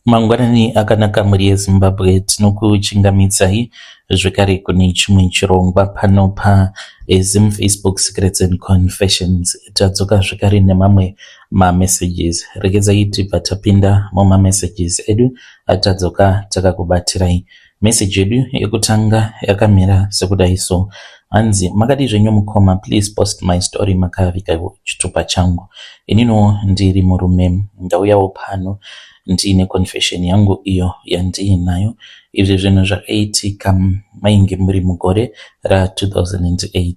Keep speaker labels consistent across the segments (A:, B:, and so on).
A: Mangwanani akanaka mhuri yeZimbabwe, tinokuchingamidzai zvekare kune chimwe chirongwa pano paZim Facebook Secrets and Confessions. Tadzoka zvekare nemamwe mamessages. Regedzai tibva tapinda mumamessages edu atadzoka takakubatirai. Message yedu yekutanga yakamira sekudai so. Hanzi makadii zvenyu mukoma, please post my story makaviga chitupa changu. Ininiwo ndiri murume ndauyawo pano ndiine confession yangu iyo yandiinayo. Izvi zvinhu zvakaitika mainge muri mugore ra2008.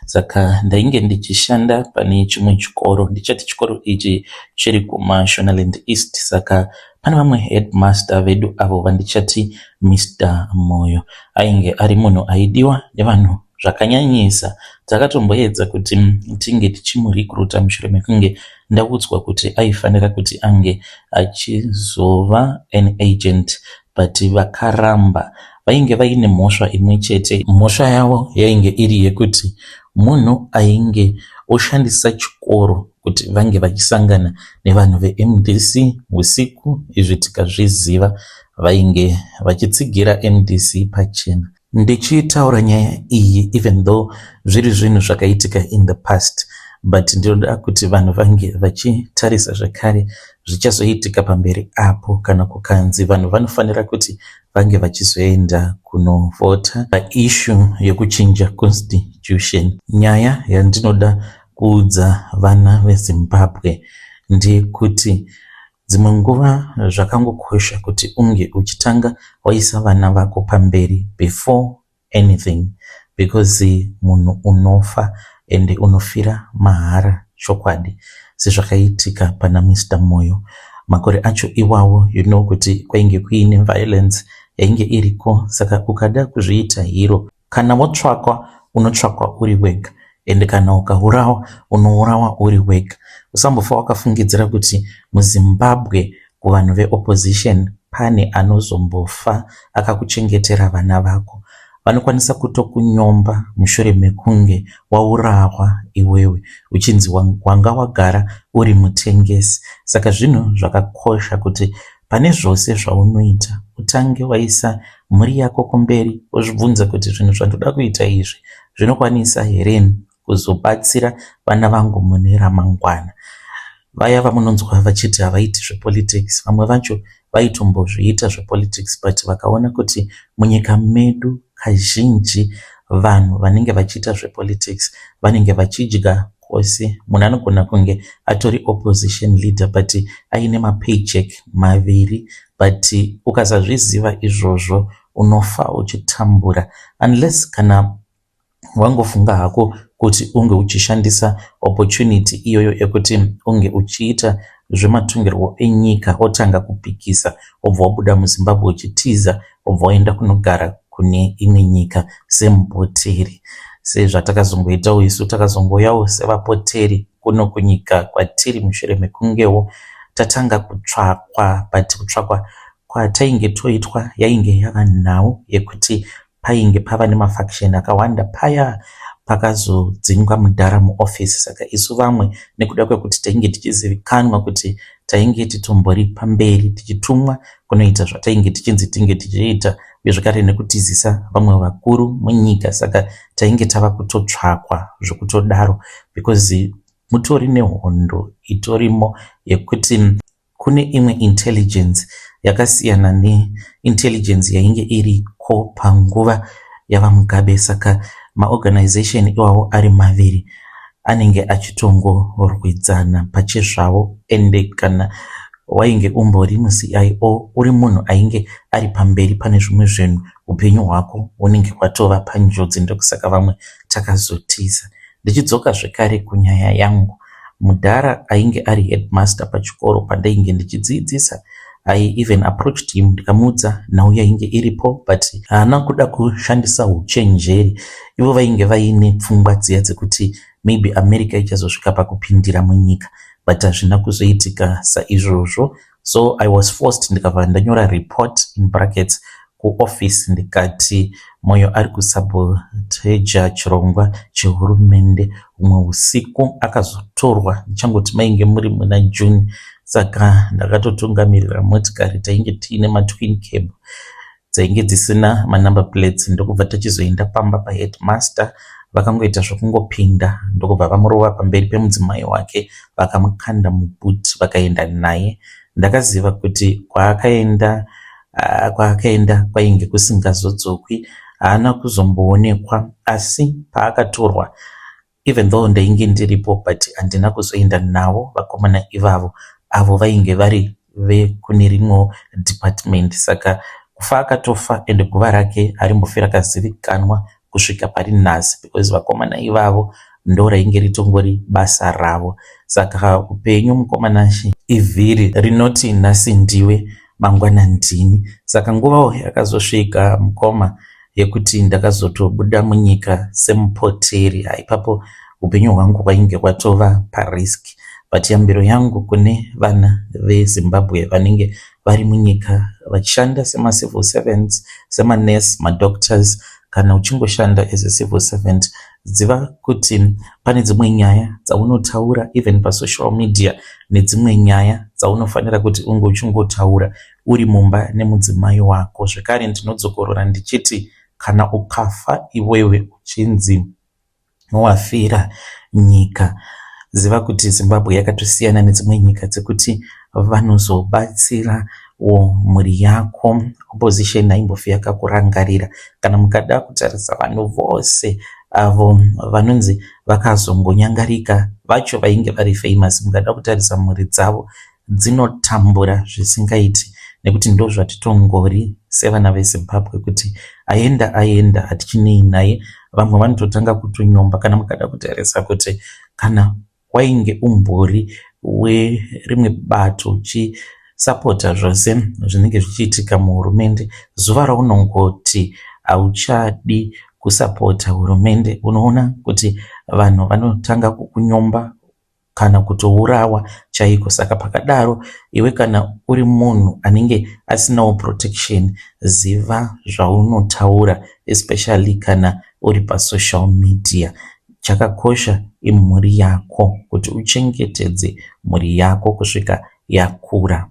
A: Saka ndainge ndichishanda pane chimwe chikoro, ndichati chikoro ichi chiri kuMashonaland East. Saka pane vamwe headmaster vedu avo vandichati Mr Moyo. Ainge ari munhu aidiwa nevanhu zvakanyanyisa. Takatomboedza kuti tinge tichimurecruita mushure mekunge ndaudzwa kuti aifanira kuti ange achizova an agent, but vakaramba. Vainge vaine mhosva imwe chete. Mhosva yavo yainge iri yekuti munhu ainge oshandisa chikoro kuti vange vachisangana nevanhu veMDC usiku. Izvi tikazviziva, vainge vachitsigira MDC pachena. Ndichitaura nyaya iyi, even though zviri zvinhu zvakaitika in the past, but ndinoda kuti vanhu vange vachitarisa zvekare zvichazoitika pamberi apo kana kukanzi vanhu vanofanira kuti vange vachizoenda kunovhota paissue yekuchinja constitution. Nyaya yandinoda kuudza vana veZimbabwe ndeyekuti dzimwe nguva zvakangokosha kuti unge uchitanga waisa vana vako pamberi before anything, because munhu unofa ende unofira mahara chokwadi, sezvakaitika pana Mr Moyo makore acho iwawo. You know kuti kwainge kuine violence yainge iriko, saka ukada kuzviita hero, kana watsvakwa unotsvakwa uri wega, ende kana ukaurawa unourawa uri wega. Usambofa wakafungidzira kuti muZimbabwe kuvanhu veopposition pane anozombofa akakuchengetera vana vako. Vanokwanisa kutokunyomba mushure mekunge waurawa iwewe, uchinzi wanga wagara uri mutengesi. Saka zvinhu zvakakosha kuti pane zvose zvaunoita utange waisa mhuri yako kumberi, wozvibvunza kuti zvinhu zvandoda kuita izvi zvinokwanisa here kuzobatsira vana vangu mune ramangwana. Vaya vamunonzwa vachiti havaiti zvepolitics, vamwe vacho vaitombozviita zvepolitics, but vakaona kuti munyika medu kazhinji vanhu vanenge vachiita zvepolitics vanenge vachidya kwose. Munhu anogona kunge atori opposition leader but aine mapaycheck maviri, but ukasazviziva izvozvo unofa uchitambura, unless kana wangofunga hako kuti unge uchishandisa opportunity iyoyo yekuti unge uchiita zvematongerwo enyika, wotanga kupikisa, wobva wabuda muZimbabwe uchitiza, wobva waenda kunogara kune imwe nyika semupoteri, sezvatakazongoitawo isu. Takazongoyawo sevapoteri kuno kunyika kwatiri mushure mekungewo tatanga kutsvakwa, but kutsvakwa kwatainge toitwa yainge yava nhau yekuti painge pava nemafaction akawanda paya pakazodzingwa mudhara muofisi. Saka isu vamwe, nekuda kwekuti tainge tichizivikanwa kuti tainge titombori pamberi tichitumwa kunoita zvatainge tichinzi tinge tichiita, uye zvekare nekutizisa vamwe vakuru munyika, saka tainge tava kutotsvakwa zvekutodaro, because mutori nehondo itorimo yekuti kune imwe intelligence yakasiyana neintelligence yainge iriko panguva yavaMugabe. Saka maorganization iwawo ari maviri anenge achitongorwidzana pachezvavo, ende kana wainge umbori muCIO, uri munhu ainge ari pamberi pane zvimwe zvinhu, upenyu hwako hunenge hwatova panjodzi. Ndokusaka vamwe takazotiza. Ndichidzoka zvekare kunyaya yangu, mudhara ainge ari headmaster pachikoro pandainge ndichidzidzisa, I even approached him ndikamuudza nhau yainge iripo, but haana kuda kushandisa uchenjeri. Ivo vainge vaine pfungwa dziya dzekuti maybe America ichazosvika pakupindira munyika, but hazvina kuzoitika saizvozvo. So I was forced, ndikabva ndanyora report in brackets. kuoffice ndikati Moyo ari kusaboteja chirongwa chehurumende. Humwe husiku akazotorwa ndichangoti mainge muri muna June saka ndakatotungamirira motikari tainge tiine matwin cab dzainge dzisina manumber plates ndokubva tachizoenda pamba paheadmaster vakangoita zvekungopinda ndokubva vamurova pamberi pemudzimai wake vakamukanda muboot vakaenda naye. Ndakaziva kuti kwaakaenda kwaakaenda kwainge kusingazodzokwi haana kuzomboonekwa asi paakatorwa even though ndainge ndiripo but handina kuzoenda navo vakomana ivavo avo vainge vari vekune rimwewo department saka kufa akatofa ende guva rake harimbofi rakazivikanwa kusvika pari nhasi because vakomana ivavo ndo rainge ritongori basa ravo saka upenyu mukomanashi ivhiri rinoti nhasi ndiwe mangwana ndini saka nguvawo yakazosvika mukoma yekuti ndakazotobuda munyika semupoteri haipapo upenyu hwangu hwainge hwatova parisk but yambiro yangu kune vana veZimbabwe vanenge vari munyika vachishanda semacivil servants semanurse madoctors kana uchingoshanda as a civil servant ziva kuti pane dzimwe nyaya dzaunotaura even pasocial media nedzimwe nyaya dzaunofanira kuti unge uchingotaura uri mumba nemudzimai wako zvekare ndinodzokorora ndichiti kana ukafa iwewe uchinzi wafira nyika ziva kuti Zimbabwe yakatosiyana nedzimwe nyika dzekuti vanozobatsirawo mhuri yako opposition haimbofi yakakurangarira kana mukada kutarisa vanhu vose avo vanonzi vakazongonyangarika vacho vainge vari famous mukada kutarisa mhuri dzavo dzinotambura zvisingaiti nekuti ndo zvatitongori sevana veZimbabwe kuti aenda aenda hatichinei naye vamwe vanototanga kutonyomba kana mukada kutarisa kuti kana wainge umbori werimwe bato uchisapota zvose zvinenge zvichiitika muhurumende zuva raunongoti hauchadi kusapota hurumende unoona kuti vanhu vanotanga kukunyomba kana kutourawa chaiko saka pakadaro iwe kana uri munhu anenge asinawo protection ziva zvaunotaura especially kana uri pasocial media chakakosha imhuri yako kuti uchengetedze mhuri yako kusvika yakura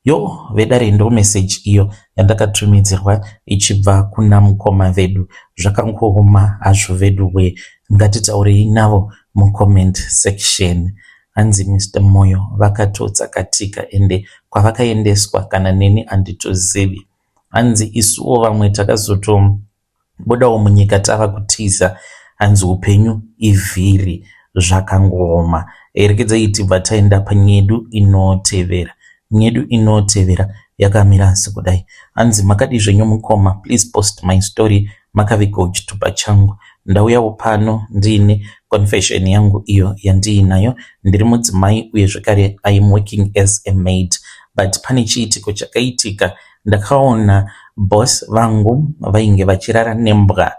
A: yo vedare ndo message iyo yandakatumidzirwa ichibva kuna mukoma vedu zvakangooma hazvo vedu we ngatitaurei navo mucomment section hanzi Mr Moyo vakatotsakatika ende kwavakaendeswa kana neni handitozivi hanzi isuwo vamwe takazotobudawo munyika tava kutiza hanzi upenyu ivhiri zvakangooma rekedzai tibva taenda panyedu inotevera nyedu inotevera yakamira sekudai hanzi makadi zvenyu mukoma please post my story makavigawo chitupa changu ndauyawo pano ndiine confession yangu iyo yandiinayo ndiri mudzimai uye zvekare I am working as a maid but pane chiitiko chakaitika ndakaona boss vangu vainge vachirara nembwa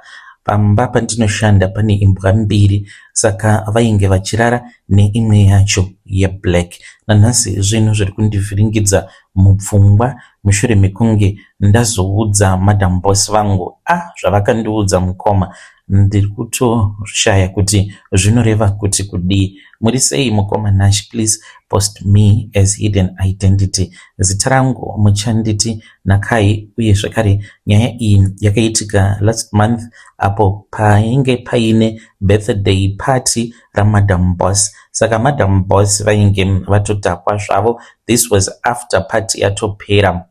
A: pamba pandinoshanda pane imbwa mbiri saka vainge vachirara neimwe yacho yeblack nanhasi zvinhu zviri kundivhiringidza mupfungwa mushure mekunge ndazoudza madam boss vangu a zvavakandiudza mukoma ndiri kutoshaya kuti zvinoreva kuti kudii muri sei mukoma Nash please post me as hidden identity zita rangu muchanditi Nakai uye zvekare nyaya iyi yakaitika last month apo painge paine birthday party ramadam boss saka madam boss vainge vatodhakwa zvavo this was after party yatopera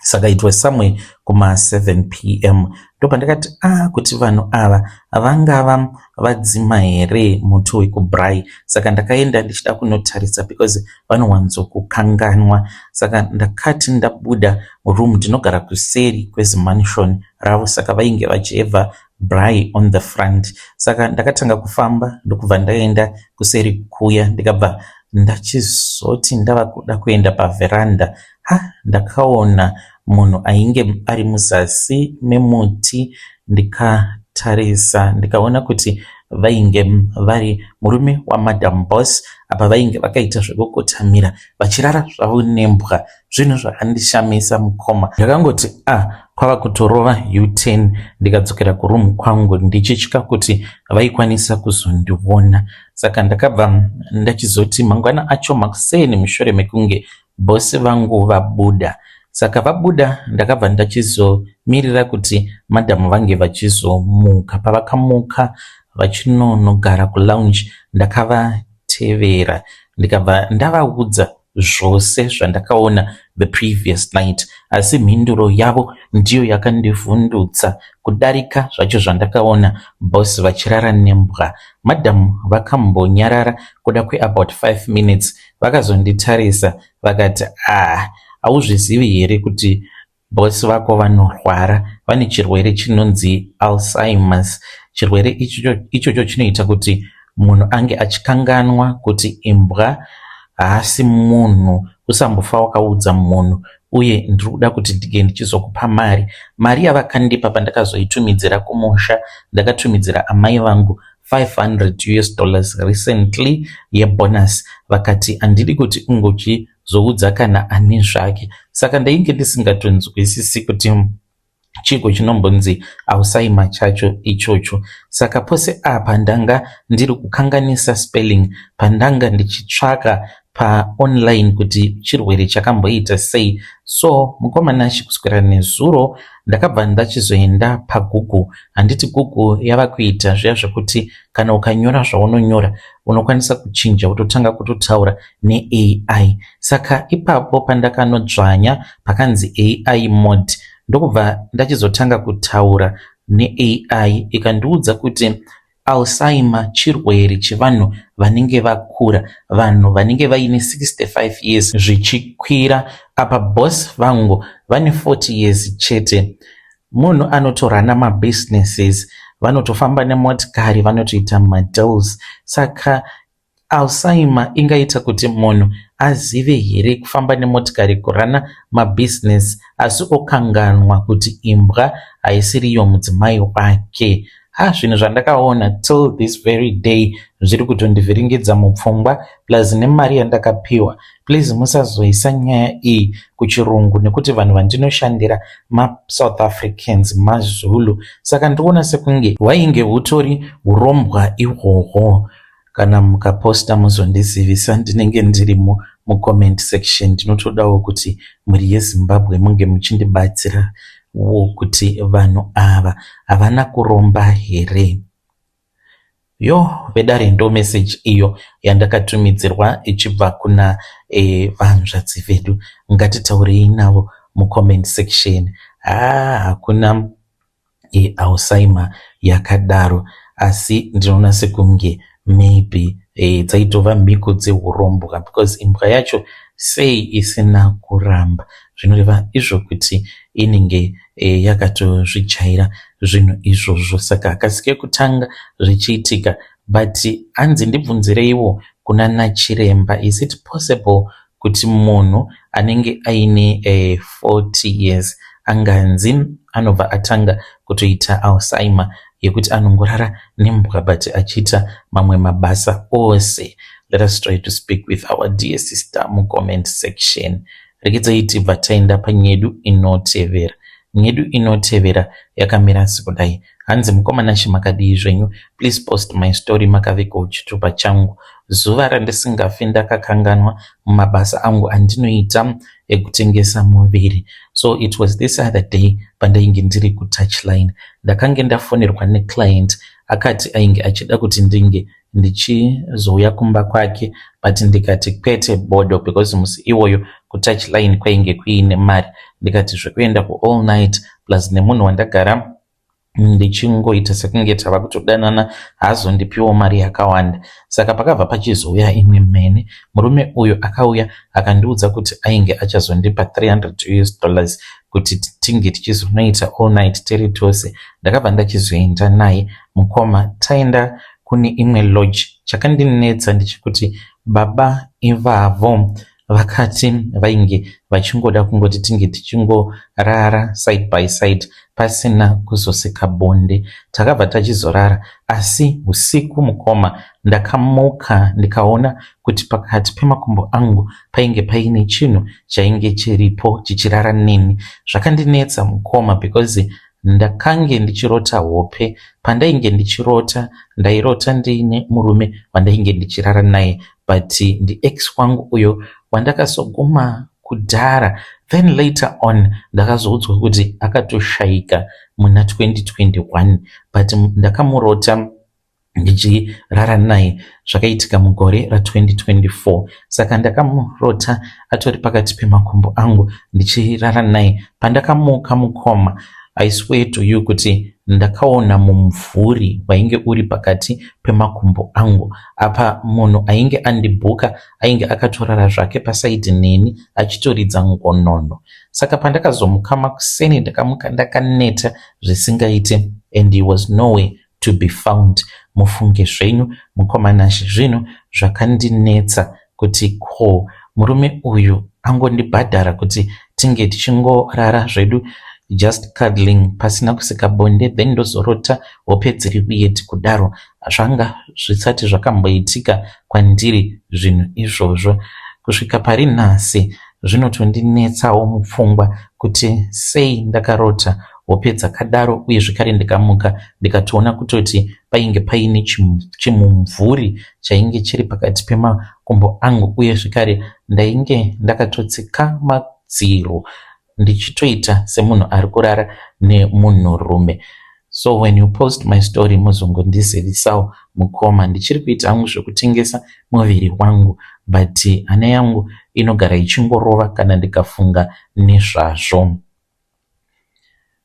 A: saka it was somewhere kuma7 pm ndopandakati a ah, kuti vanhu ava vangava vadzima here moto wekubraai saka ndakaenda ndichida kunotarisa because vanowanzokukanganwa saka ndakati ndabuda muroom ndinogara kuseri kwezimansion ravo saka vainge vachihevha braai on the front saka ndakatanga kufamba ndokubva ndaenda kuseri kuya ndikabva ndachizoti ndava kuda kuenda pavheranda ha ndakaona munhu ainge ari muzasi memuti ndikatarisa ndikaona kuti Vainge vari murume waMadam Boss apa vainge vakaita zvekukotamira vachirara zvavo nembwa. Zvinhu zvakandishamisa mukoma. Ndakangoti a ah, kwava kutorova U-turn ndikadzokera kuroom kwangu ndichitya kuti vaikwanisa kuzondiona. Saka ndakabva ndachizoti mangwana acho makuseni mushure mekunge boss vangu vabuda. Saka vabuda ndakabva ndachizomirira kuti madam vange vachizomuka. Pavakamuka vachinonogara kulounge ndakavatevera ndikabva ndavaudza zvose zvandakaona the previous night asi mhinduro yavo ndiyo yakandivhundutsa kudarika zvacho zvandakaona boss vachirara nembwa. Madam vakambonyarara kuda kweabout 5 minutes vakazonditarisa vakati ah hauzvizivi here kuti boss vako vanorwara vane chirwere chinonzi Alzheimer's. Chirwere ichocho chinoita kuti munhu ange achikanganwa kuti imbwa haasi munhu. Usambofa wakaudza munhu uye ndiri kuda kuti ndinge ndichizokupa mari. Mari yavakandipa pandakazoitumidzira kumusha ndakatumidzira amai vangu 500 US dollars recently yebonus vakati handidi kuti ungochizoudza kana ani zvake. Saka ndainge ndisingatonzwisisi kuti chiiko chinombonzi Alzheimer chacho ichocho. Saka pose apa ndanga ndiri kukanganisa spelling pandanga ndichitsvaka paonline kuti chirwere chakamboita sei. So mukoma Nashe kuswera nezuro ndakabva ndachizoenda paGoogle. Handiti Google yava kuita zviya zvekuti kana ukanyora zvaunonyora unokwanisa kuchinja wototanga kutotaura neAI. Saka ipapo pandakanodzvanya pakanzi AI mode ndokubva ndachizotanga kutaura neAI ikandiudza kuti Alzheimer chirwere chevanhu vanenge vakura, vanhu vanenge vaine 65 years zvichikwira. Apa boss vangu vane 40 years chete. Munhu anotorana mabusinesses, vanotofamba nemotikari, vanotoita madeals. Saka Alzheimer ingaita kuti munhu azive here kufamba nemotikari kurana mabusiness asi okanganwa kuti imbwa haisiriyo mudzimai wake. Ha zvinhu zvandakaona till this very day zviri kutondivhiringidza mupfungwa plus nemari yandakapiwa. Please musazoisa nyaya iyi kuchirungu nekuti vanhu vandinoshandira maSouth Africans maZulu. Saka ndikuona sekunge hwainge hutori hurombwa ihwohwo. Kana mukaposta muzondizivisa ndinenge ndirimo mucomment section. Ndinotodawo kuti mhuri yeZimbabwe munge muchindibatsirawo kuti vanhu ava havana kuromba here. Yo vedare ndo message iyo yandakatumidzirwa ichibva kuna vanzvadzi vedu. Ngatitaurei navo mucomment section. Haa hakuna Alzheimer yakadaro asi ndinoona sekunge maybe dzaitova mhiko dzehurombwa because imbwa yacho sei isina kuramba zvinoreva izvo kuti inenge yakatozvijaira zvinhu izvozvo saka hakasi kekutanga zvichiitika but hanzi ndibvunzireiwo kuna nachiremba is it possible kuti munhu anenge aine 40 years anganzi anobva atanga kutoita Alzheimer yekuti anongorara nembwa but achiita mamwe mabasa ose. Let us try to speak with our dear sister mucomment section. Regedzai tibva taenda panyedu inotevera. Nyedu inotevera yakamira sekudai. Hanzi mukoma Nashe makadii zvenyu? Please post my story makavigwa chitupa changu. Zuva randisingafi ndakakanganwa mumabasa angu andinoita ekutengesa muviri. So it was this other day pandainge ndiri kutouchline. Ndakange ndafonerwa neclient akati ainge achida kuti ndinge ndichizouya kumba kwake but ndikati kwete bodo because musi iwoyo kutouchline kwainge kuine mari ndikati zvekuenda kuall night plus nemunhu wandagara ndichingoita sekunge tava kutodanana haazondipiwo mari yakawanda saka pakabva pachizouya imwe mhene murume uyu akauya akandiudza kuti ainge achazondipa 300 US dollars kuti tinge tichizonoita all night tiri tose ndakabva ndachizoenda naye mukoma taenda kune imwe lodge chakandinetsa ndechekuti baba ivavo. Vakati vainge vachingoda kungoti tinge tichingorara side by side pasina kuzoseka bonde. Takabva tachizorara asi usiku mukoma ndakamuka ndikaona kuti pakati pemakumbo angu painge paine chinhu chainge chiripo chichirara neni. Zvakandinetsa mukoma because ndakange ndichirota hope. Pandainge ndichirota ndairota ndiine murume wandainge ndichirara naye but ndiex wangu uyo wandakazoguma kudhara. Then later on ndakazoudzwa kuti akatoshaika muna 2021 but ndakamurota ndichirara naye. Zvakaitika mugore ra2024, saka ndakamurota atori pakati pemakumbo angu ndichirara naye. Pandakamuka mukoma, I swear to you kuti ndakaona mumvuri wainge uri pakati pemakumbo angu. Apa munhu ainge andibhuka ainge akatorara zvake paside neni achitoridza ngonono. Saka pandakazomuka makuseni, ndakamuka ndakaneta zvisingaite and he was nowhere to be found. Mufunge zvenyu mukoma Nashe, zvinhu zvakandinetsa kuti ko murume uyu angondibhadhara kuti tinge tichingorara zvedu, just cuddling, pasina kusika bonde, then ndozorota hope dziri weird kudaro. Zvanga zvisati zvakamboitika kwandiri zvinhu izvozvo. Kusvika pari nhasi zvinotondinetsawo mupfungwa kuti sei ndakarota hope dzakadaro, uye zvekare ndikamuka ndikatoona kutoti painge paine chimumvuri chainge chiri pakati pemakumbo angu, uye zvekare ndainge ndakatotsika madziro ndichitoita semunhu ari kurara nemunhurume. So when you post my story, muzongondizivisawo mukoma. Ndichiri kuita hangu zvekutengesa muviri wangu, but hana yangu inogara ichingorova kana ndikafunga nezvazvo.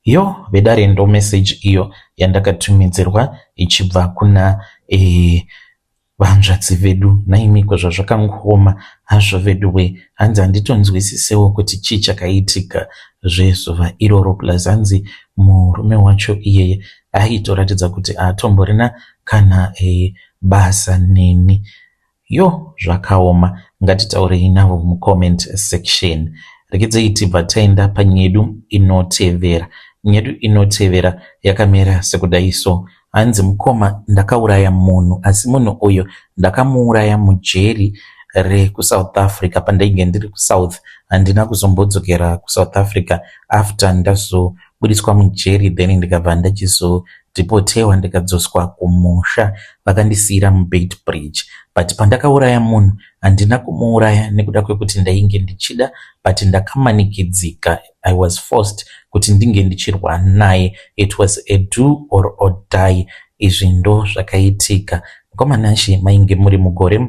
A: Yo vedare, ndo message iyo yandakatumidzirwa ichibva kuna vanzvadzi vedu. Naimiko zvazvakangooma hazvo vedu we. Hanzi handitonzwisisewo kuti chii chakaitika zvezuva iroro, plus hanzi murume wacho iyeye aitoratidza kuti haatomborina kana basa neni. Yo, zvakaoma. Ngatitaurei navo mucomment section. Regedzei tibva taenda panyedu inotevera. Nyedu inotevera yakamira sekudai so. Hanzi, mukoma, ndakauraya munhu, asi munhu uyu ndakamuuraya mujeri rekuSouth Africa pandainge ndiri kuSouth. Handina kuzombodzokera kuSouth Africa after ndazobudiswa mujeri, then ndikabva ndachizodhipotewa ndikadzoswa kumusha, vakandisiyira muBeitbridge. But pandakauraya munhu, handina kumuuraya nekuda kwekuti ndainge ndichida, but ndakamanikidzika. I was forced kuti ndinge ndichirwa naye. It was a do or die. Izvi ndo zvakaitika mukoma Nashe. Mainge muri mugore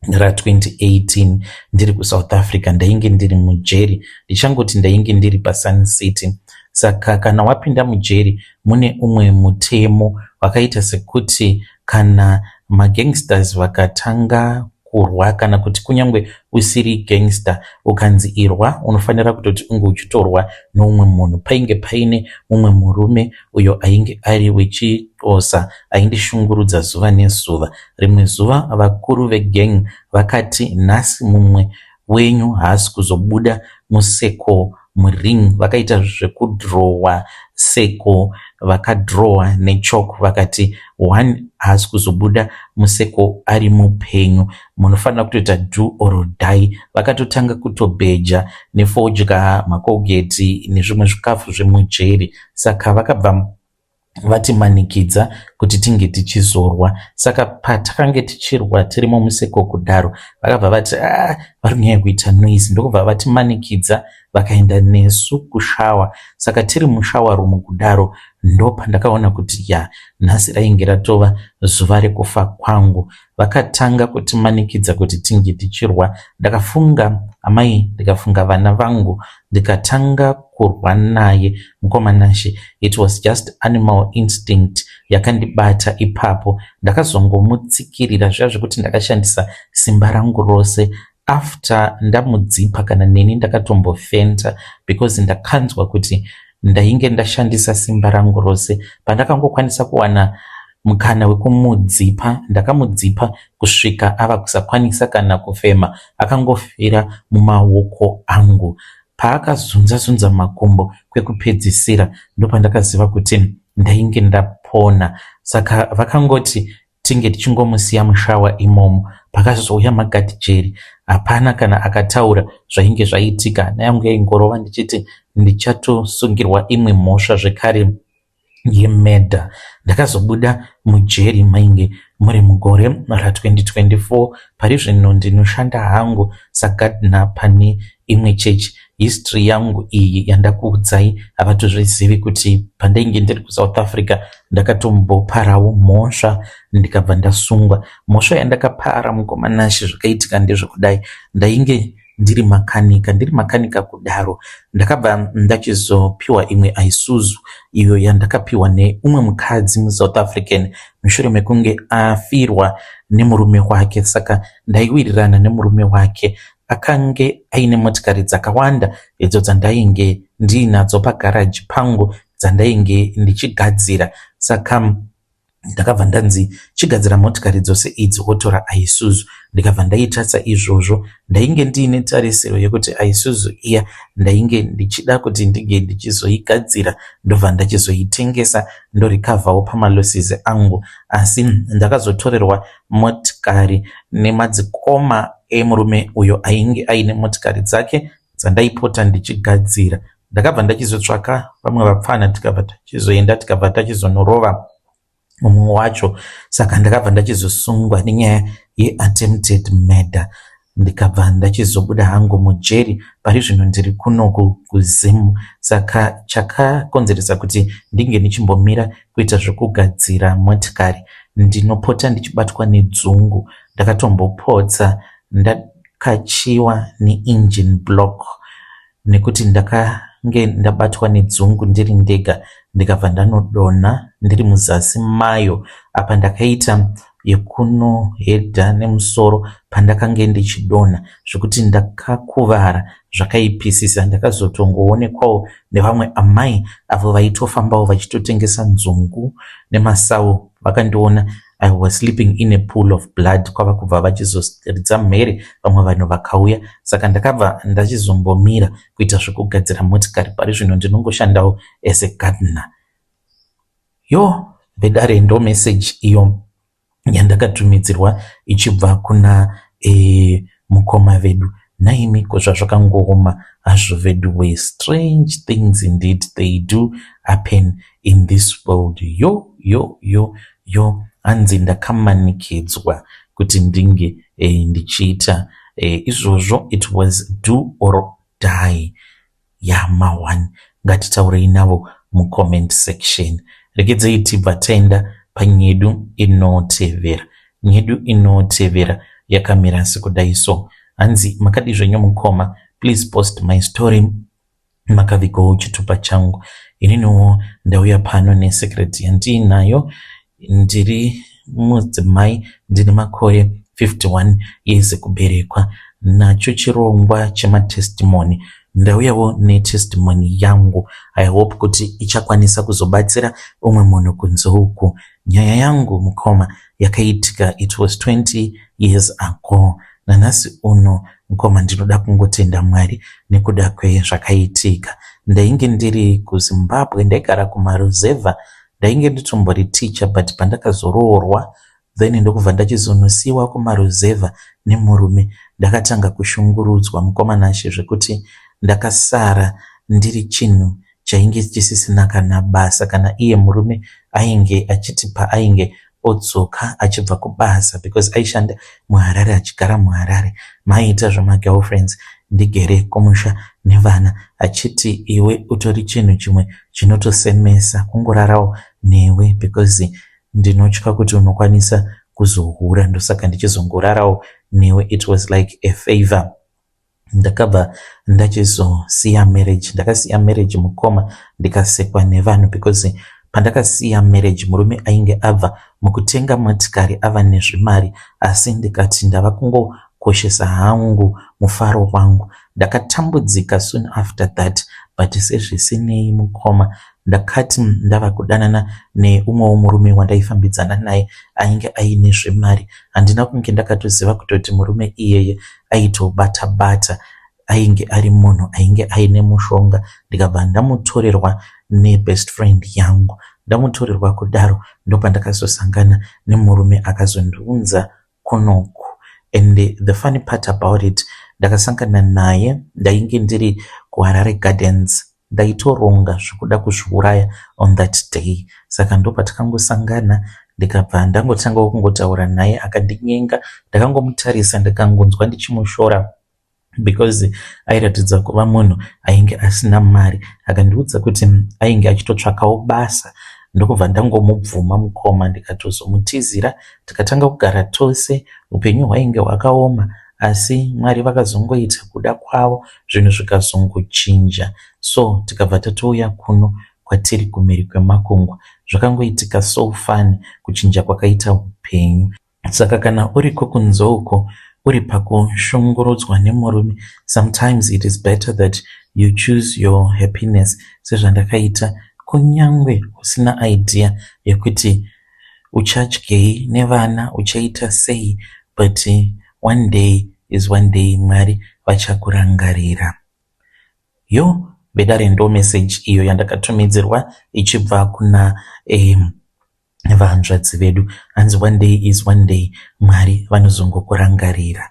A: ra2018, ndiri kuSouth Africa, ndainge ndiri mujeri. Ndichangoti ndainge ndiri paSun City. Saka kana wapinda mujeri mune umwe mutemo wakaita sekuti kana magangsters vakatanga kurwa, kana kuti kunyange usiri gangster, ukanzi irwa, unofanira kutoti unge uchitorwa neumwe munhu. Painge paine mumwe murume uyo ainge ari wechixhosa aindishungurudza zuva nezuva. Rimwe zuva vakuru vegang vakati, "Nhasi mumwe wenyu haasi kuzobuda museko muring." Vakaita zvekudhirowa circle, vakadhirowa nechalk, vakati one haasi kuzobuda museko ari mupenyu, munofanira kutoita do or die. Vakatotanga kutobheja nefodya, maColgate nezvimwe zvikafu zvemujeri. Saka vakabva vatimanikidza kuti tinge tichizorwa. Saka patakange tichirwa tiri mumuseko kudaro, vakabva vati, "Ah, vari kunyanya kuita noise," ndokubva vatimanikidza, vakaenda nesu kushower. Saka tiri mushower room kudaro, ndo pandakaona kuti ya, nhasi rainge ratova zuva rekufa kwangu. Vakatanga kutimanikidza kuti tinge tichirwa. Ndakafunga amai, ndikafunga vana vangu, ndikatanga kurwa naye. Mukoma Nashe, it was just animal instinct yakandibata ipapo. Ndakazongomutsikirira zviya zvekuti ndakashandisa simba rangu rose. After ndamudzipa, kana neni ndakatombofenta because ndakanzwa kuti ndainge ndashandisa simba rangu rose. Pandakangokwanisa kuwana mukana wekumudzipa. Ndakamudzipa kusvika ava kusakwanisa kana kufema, akangofira mumaoko angu. Paakazunza zunza makumbo kwekupedzisira ndopandakaziva kuti ndainge ndapona. Saka vakangoti tinge tichingomusiya mushawa imomo. Pakazouya magadhijeri hapana kana akataura zvainge zvaitika. Hana yangu yaingorova ndichiti ndichatosungirwa imwe mhosva zvekare yemurder. Ndakazobuda mujeri mainge muri mugore ra2024. Pari zvino ndinoshanda hangu sagardener pane imwe chechi. History yangu iyi yandakuudzai havatozvizivi kuti pandainge ndiri kuSouth Africa ndakatomboparawo mhosva ndikabva ndasungwa. Mhosva yandakapara mukoma Nashe zvakaitika ndezvekudai. Ndainge ndiri makanika, ndiri makanika kudaro ndakabva ndachizopiwa imwe Isuzu iyo yandakapiwa neumwe mukadzi muSouth African mushure mekunge afirwa nemurume wake. Saka ndaiwirirana nemurume wake akange aine motikari dzakawanda idzo dzandainge ndiinadzo pagaraji pangu dzandainge ndichigadzira. Saka ndakabva ndanzi chigadzira motikari dzose idzi wotora Isuzu. Ndikabva ndaita saizvozvo. Ndainge ndiine tarisiro yekuti Isuzu iya ndainge ndichida kuti ndinge ndichizoigadzira ndobva ndachizoitengesa ndorikavhawo pamalosses angu. Asi ndakazotorerwa motikari nemadzikoma emurume uyo ainge aine motikari dzake dzandaipota ndichigadzira. Ndakabva ndachizotsvaka vamwe vapfana tikabva tachizoenda tikabva tachizonorova mumwe wacho. Saka ndakabva ndachizosungwa nenyaya yeattempted murder ndikabva ndachizobuda hangu mujeri. Pari zvino ndiri kunoku kuZim. Saka chakakonzeresa kuti ndinge ndichimbomira kuita zvekugadzira motikari, ndinopota ndichibatwa nedzungu. Ndakatombopotsa ndakachiwa neengine block nekuti ndakange ndabatwa nedzungu ndiri ndega ndikabva ndanodonha ndiri muzasi mayo. Apa ndakaita yekunohedha nemusoro pandakange ndichidonha zvekuti ndakakuvara zvakaipisisa. Ndakazotongoonekwawo nevamwe amai avo vaitofambawo vachitotengesa nzungu nemasawu. Vakandiona I was sleeping in a pool of blood kwava kubva vachizoridza mhere vamwe vanhu vakauya. Saka ndakabva ndachizombomira kuita zvekugadzira motikari. Pari zvino ndinongoshandawo as a gardener. Yo vedare ndo message iyo yandakatumidzirwa ichibva kuna mukoma vedu. Naimi ko zvazvakangooma hazvo vedu we strange things indeed they do happen in this world. Yo yo yo yo hanzi ndakamanikidzwa kuti ndinge ndichiita izvozvo. It was do or die yama1. Ngatitaurei navo mucomment section. Regedzei tibva taenda panyedu inotevera. Nyedu inotevera yakamira sekudai so. Hanzi makadi zvenyu mukoma, please post my story, makavigawo chitupa changu. Ininiwo ndauya pano nesecret yandiinayo. Ndiri mudzimai, ndine makore 51 years ekuberekwa. Nacho chirongwa chematestimony ndauyawo netestimony yangu. I hope kuti ichakwanisa kuzobatsira umwe munhu kunze uku. Nyaya yangu mukoma yakaitika it was 20 years ago. Nanhasi uno mukoma ndinoda kungotenda Mwari nekuda kwezvakaitika. Ndainge ndiri kuZimbabwe, ndaigara kumaruzevha. Ndainge nditombori teacher but pandakazoroorwa then ndokubva ndachizonosiyiwa kumaruzevha nemurume. Ndakatanga kushungurudzwa mukoma Nashe zvekuti ndakasara ndiri chinhu chainge chisisina kana basa. Kana iye murume ainge achiti paainge odzoka achibva kubasa, because aishanda muHarare achigara muHarare, maiita zvemagirlfriends ndigere kumusha nevana, achiti iwe utori chinhu chimwe chinotosemesa kungorarawo newe because ndinotya kuti unokwanisa kuzohura, ndosaka ndichizongorarawo newe. It was like a favor. Ndakabva ndachizosiya marriage. Ndakasiya marriage mukoma ndikasekwa nevanhu because pandakasiya marriage murume ainge abva mukutenga motikari ava nezvimari, asi ndikati ndava kungokoshesa hangu mufaro wangu. Ndakatambudzika soon after that, but sezvisinei mukoma. Ndakati ndava kudanana neumwewo murume wandaifambidzana naye ainge aine zvemari. Handina kunge ndakatoziva kutoti murume iyeye aitobata bata. Ainge ari munhu ainge aine mushonga ndikabva ndamutorerwa nebest friend yangu. Ndamutorerwa kudaro ndopandakazosangana nemurume akazondiunza kunoku and the funny part about it ndakasangana naye ndainge ndiri kuHarare Gardens ndaitoronga zvekuda kuzviuraya on that day saka ndopatakangosangana ndikabva ndangotangawo kungotaura naye akandinyenga ndakangomutarisa ndikangonzwa ndichimushora because airatidza kuva munhu ainge asina mari akandiudza kuti ainge achitotsvakawo basa ndokubva ndangomubvuma mukoma ndikatozomutizira tikatanga kugara tose upenyu hwainge hwakaoma asi Mwari vakazongoita kuda kwavo zvinhu zvikazongochinja so tikabva tatouya kuno kwatiri kumhiri kwemakungwa zvakangoitika so funny kuchinja kwakaita upenyu saka kana uriko kunze uko uri pakushungurudzwa nemurume sometimes it is better that you choose your happiness sezvandakaita kunyange usina idea yekuti uchadyei nevana uchaita sei but one day is one day Mwari vachakurangarira. Yo vedare ndo message iyo yandakatumidzirwa ichibva kuna vahanzvadzi vedu hanzi one day is one day Mwari vanozongokurangarira.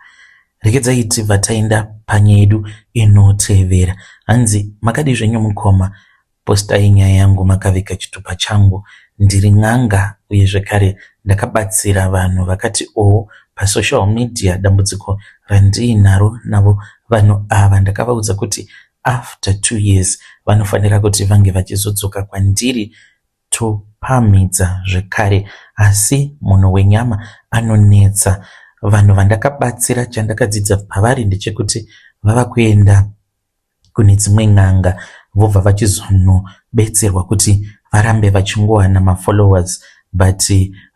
A: Regedzai tibva taenda panyaya yedu inotevera hanzi makadii zvenyu mukoma postai nyaya yangu makaviga chitupa changu ndiri n'anga uye zvekare ndakabatsira vanhu vakati oo pasocial media dambudziko randiinaro navo vanhu ava ndakavaudza kuti after 2 years vanofanira kuti vange vachizodzoka kwandiri topamhidza zvekare asi munhu wenyama anonetsa vanhu vandakabatsira chandakadzidza pavari ndechekuti vava kuenda kune dzimwe n'anga vobva vachizonobetserwa kuti varambe vachingowana mafollowers but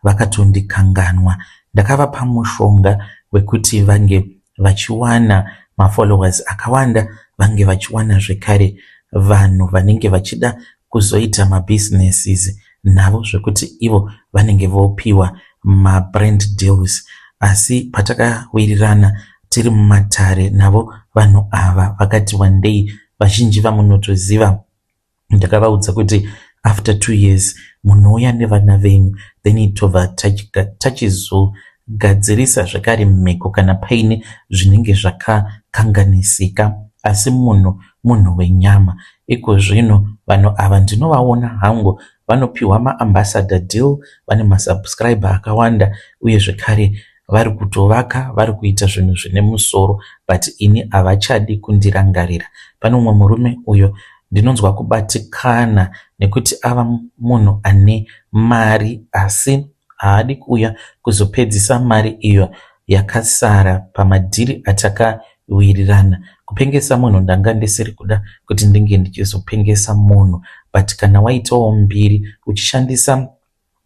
A: vakatondikanganwa ndakavapa mushonga wekuti vange vachiwana mafollowers akawanda vange vachiwana zvekare vanhu vanenge vachida kuzoita mabusinesses navo zvekuti ivo vanenge vopiwa mabrand deals asi patakawirirana tiri mumatare navo vanhu ava vakati wandei vazhinji vamunotoziva ndakavaudza kuti after 2 years munouya nevana venyu then tobva tachizogadzirisa zvekare mhiko kana paine zvinenge zvakakanganisika asi munhu munhu wenyama iko zvino vanhu ava ndinovaona hangu vanopiwa maambassador deal vane masubscriber akawanda uye zvekare vari kutovaka vari kuita zvinhu zvine musoro but ini havachadi kundirangarira pane umwe murume uyo ndinonzwa kubatikana nekuti ava munhu ane mari asi haadi kuuya kuzopedzisa mari iyo yakasara pamadhiri atakawirirana kupengesa munhu ndanga ndisiri kuda kuti ndinge ndichizopengesa munhu but kana waitawo mbiri uchishandisa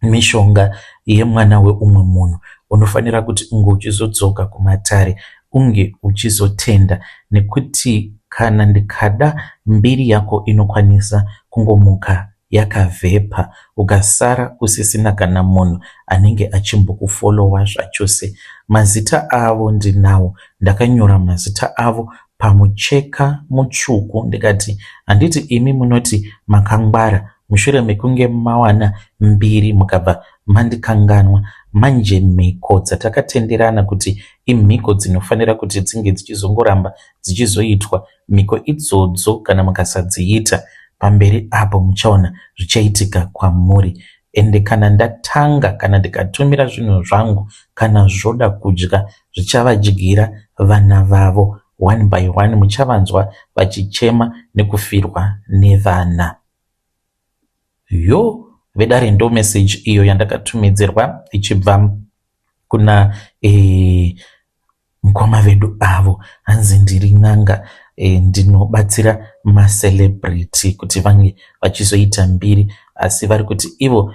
A: mishonga yemwana weumwe munhu unofanira kuti unge uchizodzoka kumatare unge uchizotenda nekuti kana ndikada mbiri yako inokwanisa kungomuka yakavhepa ukasara usisina kana munhu anenge achimbokufolowa zvachose. Mazita avo ndinawo ndakanyora mazita avo pamucheka mutsvuku ndikati handiti imi munoti makangwara mushure mekunge mawana mbiri mukabva mandikanganwa manje mhiko dzatakatenderana kuti imhiko dzinofanira kuti dzinge dzichizongoramba dzichizoitwa mhiko idzodzo kana mukasadziita pamberi apo muchaona zvichaitika kwamuri ende kana ndatanga kana ndikatumira zvinhu zvangu kana zvoda kudya zvichavadyira vana vavo one by one muchavanzwa vachichema nekufirwa nevana. Yo vedare ndo message iyo yandakatumidzirwa ichibva kuna mukoma vedu avo hanzi ndiri n'anga ndinobatsira macelebrity kuti vange vachizoita mbiri asi vari kuti ivo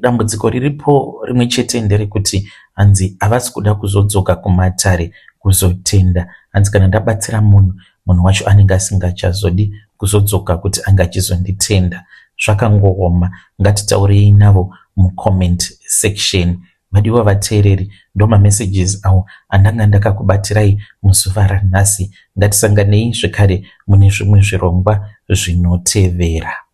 A: dambudziko riripo rimwe chete nderekuti hanzi havasi kuda kuzodzoka kumatare kuzotenda hanzi kana ndabatsira munhu munhu wacho anenge asingachazodi kuzodzoka kuti ange achizonditenda. Zvakangooma. Ngatitaurei navo mucomment section. Vadiwa vateereri, ndomamessages awo andanga ndakakubatirai muzuva ranhasi. Ngatisanganei zvekare mune zvimwe zvirongwa zvinotevera.